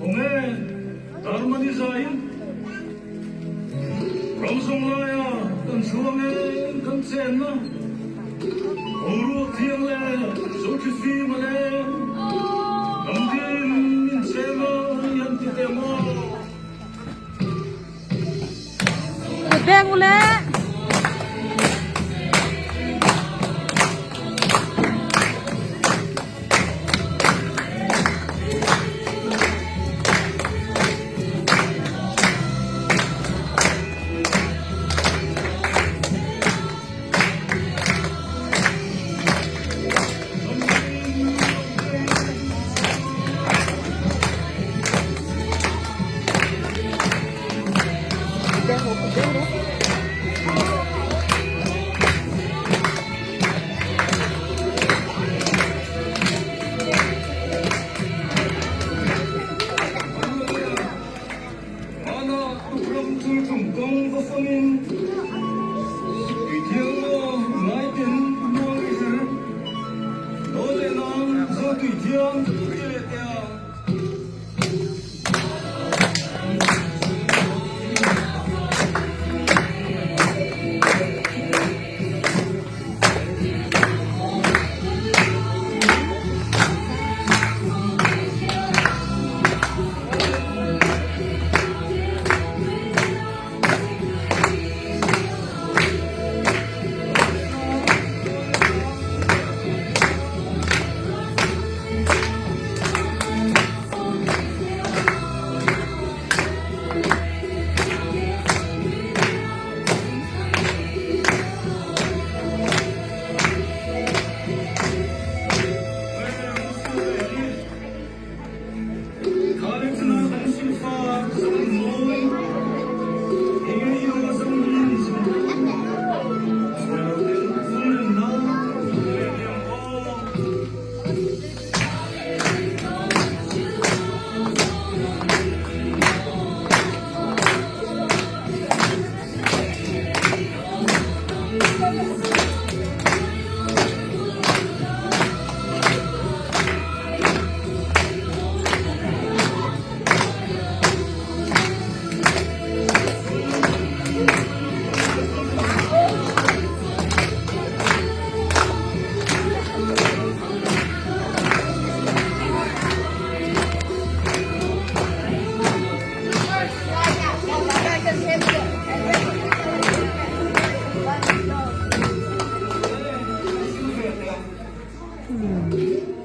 Khawnge Darmani zaiin ram zawng laia kan chhuang e kan chenna boruak thiang leh Zothifim a leng ram din min cheng a yan ti teh maw. Beng ule. Hmana tukram thul tum kawng va fangin Tuithiang maw ngaitin muang i zir Dawn leh nang zo tuithiang ti leh teh ang.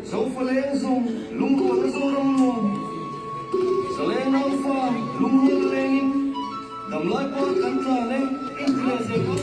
Zofaleng zawng lungrual a Zoram nuam, Zaleng naufa lungrual a lengin damlai pawh kan tlan e, inti leh zel aw.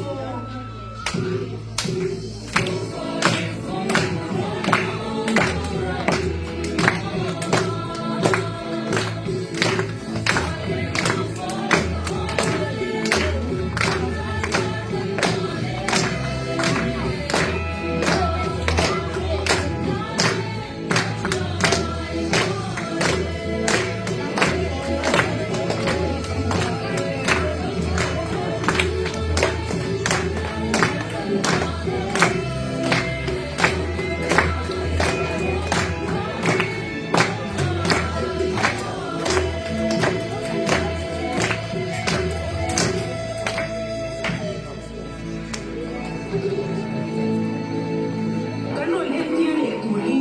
Kan rawn entir leh tur hi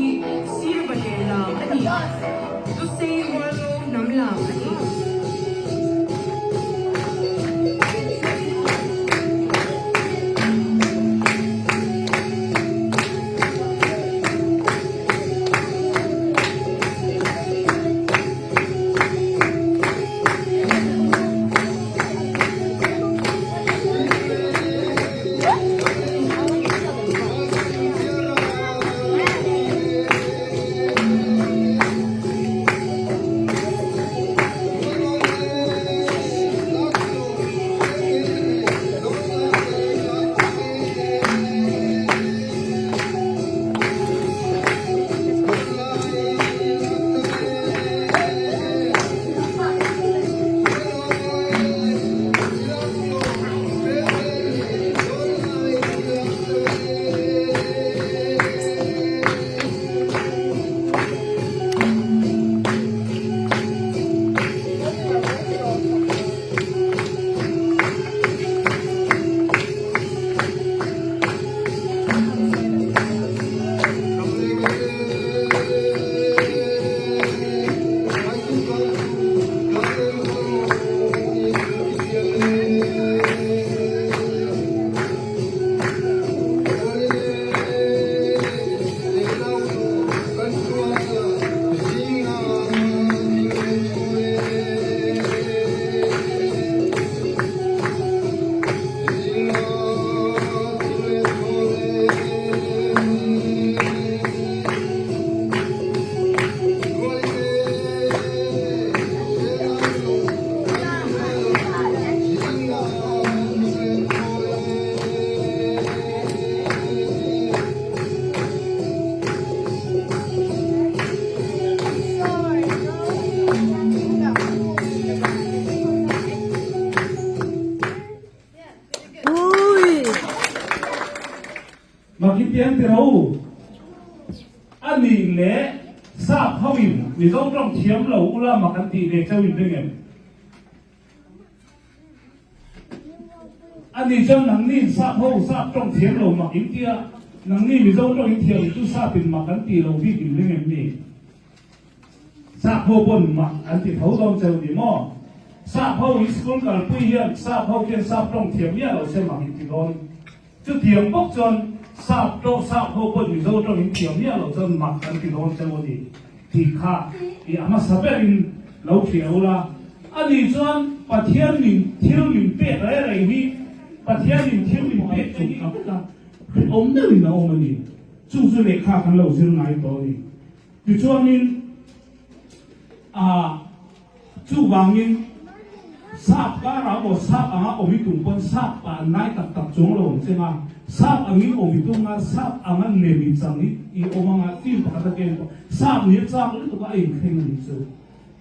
sir Baler lam a ni. Lusei Hualngo hnam lam a ni. Mak i tiang ti ro u. A nih leh sap ho in Mizo tawng thiam lo ula mak an tih ve cheu in ring em? A nih chuan nangni in sap ho sap tawng thiam lo mak in tia, nangni Mizo tawng in thiam chu sap in mak an tih lo bik in ring em ni? Sap ho pawn mak an ti tho dawn cheu ni maw? Sap ho in school kalpui hian sap ho khian sap tawng thiam miah lo se mak in ti dawn. Chutiang bawk chuan sap tawng sap ho pawh Mizo tawng in thiam miah loh chuan mak an ti dawn cheu a ni tih kha i a hmasa berin lo hria ula. Ani chuan Pathian min thil min pek rei rei hi Pathian min thil min pek chu ka vek a, hrehawm deuhin a awm a ni. Chu chu lehkha kan lo zir ngai tawh a ni. Tichuanin ah. Chuvangin, sap karah emaw sap anga awm i tum pawn sap pa an ngai tak tak chuang lo ang che nga, sap angin awm i tum nga, sap anga nem i chang i i awm anga team pakhat a ken pawh sap nih a chak lutuk a a inthleng a nih chu.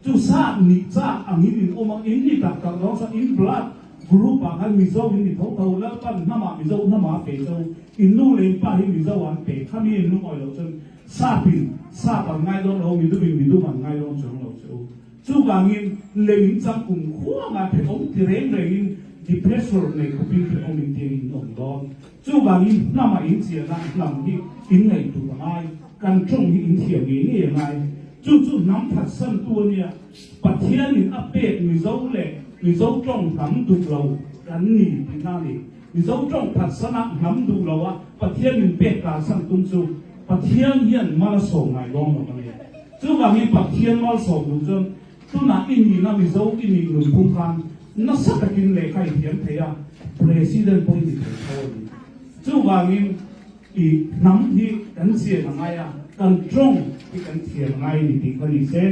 Chu sap nih chak angin in awm ang, in ni tak tak dawn chuan in blood group ah khan Mizo in ni tho tho, Lalpan hnamah Mizo hnamah a pe cho, in nu leh in pa hi Mizo ah an pe, khami in lungawi loh chuan Sapin sap an ngai dawn lo, midum-in midum an ngai dawn chuang lo che u. Chuvangin lem in chang kum khuangah hrehawm ti reng rengin depressor nei khawpin hrehawm in tiang in awm dawn. Chuvangin hnamah in chiana hnam hi in ngaihtuah a ngai, kan tawng hi in thiam ngei ngei a ngai. Chu chu hnam phatsantu a nia, Pathianin a pek Mizo leh Mizo tawng hnam duh lo kan ni tihna a ni. Mizo tawng phatsana hnam duh lo a Pathian min pek kalsan tum chu Pathian hian mal a sawm ngai dawn lo a ni. Chuvangin Pathian mal sawm duh chuan tunah i nihna Mizo i nih nunphung khan nasa takin lehkha i thiam thei a, President pawh i ni thei tho a ni. Chuvangin i hnam hi kan chian a ngai a, kan tawng hi kan thiam a ngai a ni tih kha ni se.